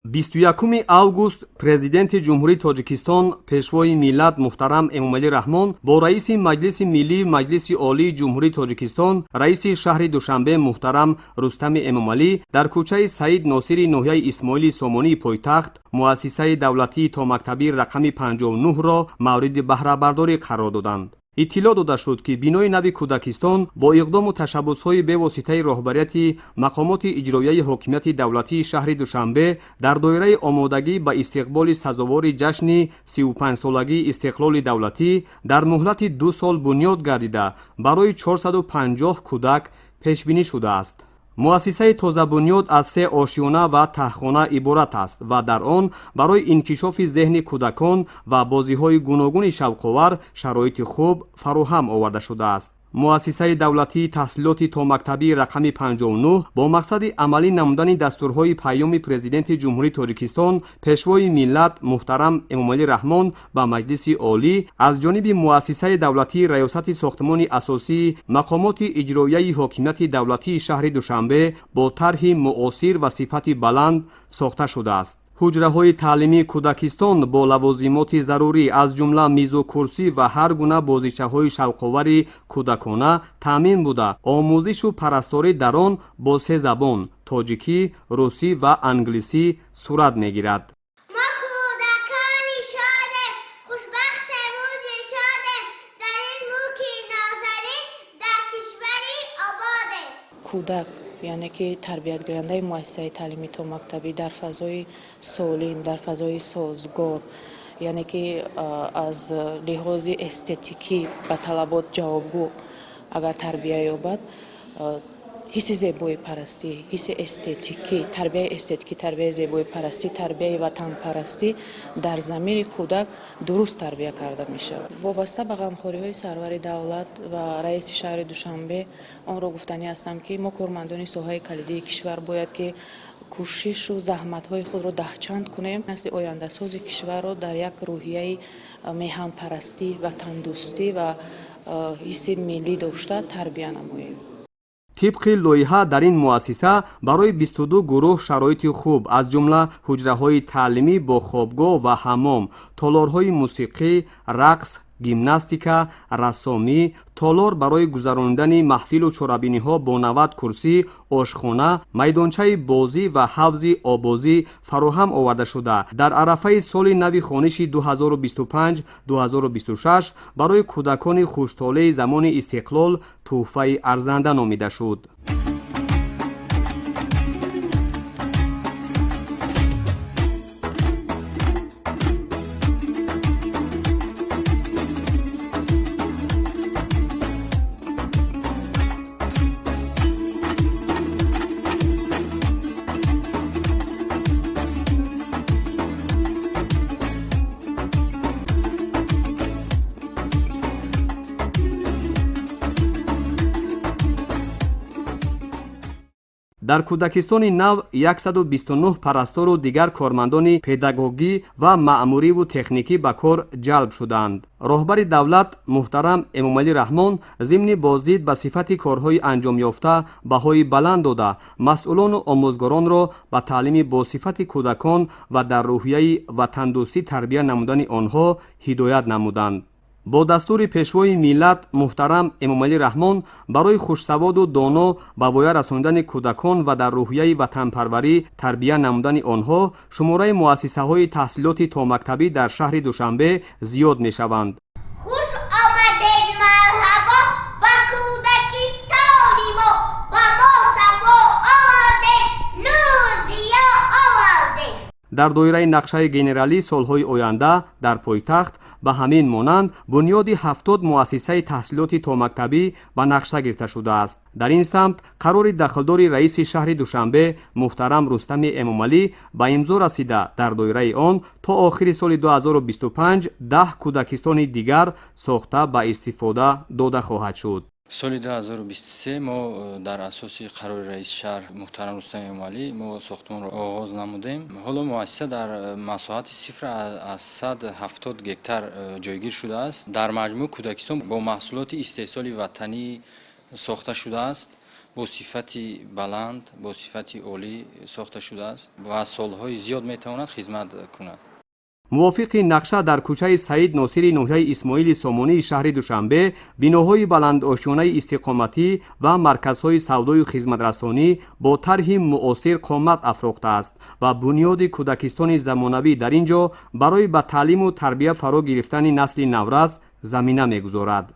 21 август Президенти Ҷумҳурии Тоҷикистон, Пешвои миллат муҳтарам Эмомалӣ Раҳмон бо раиси Маҷлиси Миллии Маҷлиси Олии Ҷумҳурии Тоҷикистон, раиси шаҳри Душанбе муҳтарам Рустами Эмомалӣ дар кӯчаи Саид Носири ноҳияи Исмоили Сомонии пойтахт муассисаи давлатии томактабӣ рақами 59-ро мавриди баҳрабардорӣ қарор доданд. Иттилоъ дода шуд, ки бинои нави кӯдакистон бо иқдому ташаббусҳои бевоситаи роҳбарияти мақомоти иҷроияи ҳокимияти давлатии шаҳри Душанбе дар доираи омодагӣ ба истиқболи сазовори ҷашни 35-солагии истиқлоли давлатӣ дар муҳлати 2 сол бунёд гардида, барои 450 кӯдак пешбинӣ шудааст. Муассисаи тозабунёд аз се ошёна ва таҳхона иборат аст ва дар он барои инкишофи зеҳни кӯдакон ва бозиҳои гуногуни шавқовар шароити хуб фароҳам оварда шудааст. Муассисаи давлатии таҳсилоти томактабии рақами 59 бо мақсади амалӣ намудани дастурҳои Паёми Президенти Ҷумҳурии Тоҷикистон, Пешвои миллат муҳтарам Эмомалӣ Раҳмон ба Маҷлиси Олӣ аз ҷониби муассисаи давлатии Раёсати сохтмони асосии мақомоти иҷроияи ҳокимияти давлатии шаҳри Душанбе бо тарҳи муосир ва сифати баланд сохта шудааст. Ҳуҷраҳои таълимии кӯдакистон бо лавозимоти зарурӣ, аз ҷумла мизу курсӣ ва ҳар гуна бозичаҳои шавқовари кӯдакона таъмин буда, омӯзишу парасторӣ дар он бо се забон: тоҷикӣ, русӣ ва англисӣ сурат мегирад. Мо кӯдакони шодем, хушбахтему дилшодем, дар ин мулки нозанин, дар кишвари ободем. Кӯдак, яъне ки тарбиятгирандаи муассисаи таълимии томактабӣ, дар фазои солим, дар фазои созгор, яъне ки аз лиҳози эстетикӣ ба талабот ҷавобгӯ агар тарбия ёбад, ҳисси зебоипарастӣ, ҳисси эстетикӣ, тарбияи эстетикӣ, тарбияи зебоипарастӣ, тарбияи ватанпарастӣ дар замири кӯдак дуруст тарбия карда мешавад. Вобаста ба ғамхориҳои сарвари давлат ва раиси шаҳри Душанбе онро гуфтанӣ ҳастам, ки мо, кормандони соҳаи калидии кишвар, бояд ки кӯшишу заҳматҳои худро даҳчанд кунем, насли ояндасози кишварро дар як рӯҳияи меҳанпарастӣ, ватандӯстӣ ва ҳисси миллӣ дошта тарбия намоем. Тибқи лоиҳа, дар ин муассиса барои 22 гурӯҳ шароити хуб, аз ҷумла ҳуҷраҳои таълимӣ бо хобгоҳ ва ҳаммом, толорҳои мусиқӣ, рақс, гимнастика, рассомӣ, толор барои гузаронидани маҳфилу чорабиниҳо бо 90 курсӣ, ошхона, майдончаи бозӣ ва ҳавзи оббозӣ фароҳам оварда шуда, дар арафаи соли нави хониши 2025-2026 барои кӯдакони хуштолеи замони истиқлол тӯҳфаи арзанда номида шуд. Дар кӯдакистони нав 129 парастору дигар кормандони педагогӣ ва маъмуриву техникӣ ба кор ҷалб шуданд. Роҳбари давлат муҳтарам Эмомалӣ Раҳмон зимни боздид ба сифати корҳои анҷомёфта баҳои баланд дода, масъулону омӯзгоронро ба таълими босифати кӯдакон ва дар рӯҳияи ватандӯстӣ тарбия намудани онҳо ҳидоят намуданд. Бо дастури Пешвои миллат муҳтарам Эмомалӣ Раҳмон барои хушсаводу доно ба воя расонидани кӯдакон ва дар рӯҳияи ватанпарварӣ тарбия намудани онҳо шумораи муассисаҳои таҳсилоти томактабӣ дар шаҳри Душанбе зиёд мешаванд. Хуш омадед, марҳабо, ба кӯдакистони мо, ба мо сафо овардед, нуру зиё овардед. Дар доираи нақшаи генералӣ солҳои оянда дар пойтахт ба ҳамин монанд бунёди 70 муассисаи таҳсилоти томактабӣ ба нақша гирифта шудааст. Дар ин самт қарори дахлдори раиси шаҳри Душанбе муҳтарам Рустами Эмомалӣ ба имзо расида, дар доираи он то охири соли 2025 10 кӯдакистони дигар сохта ба истифода дода хоҳад шуд. Соли 2023 мо дар асоси қарори раиси шаҳр муҳтарам Рустам Эмомалӣ мо сохтмонро оғоз намудем. Ҳоло муассиса дар масоҳати 0,70 гектар ҷойгир шудааст. Дар маҷмӯъ кӯдакистон бо маҳсулоти истеҳсоли ватанӣ сохта шудааст. Бо сифати баланд, бо сифати олӣ сохта шудааст ва солҳои зиёд метавонад хизмат кунад. Мувофиқи нақша, дар кӯчаи Саид Носири ноҳияи Исмоили Сомонии шаҳри Душанбе биноҳои баландошёнаи истиқоматӣ ва марказҳои савдою хизматрасонӣ бо тарҳи муосир қомат афрохтааст ва бунёди кӯдакистони замонавӣ дар ин ҷо барои ба таълиму тарбия фаро гирифтани насли наврас замина мегузорад.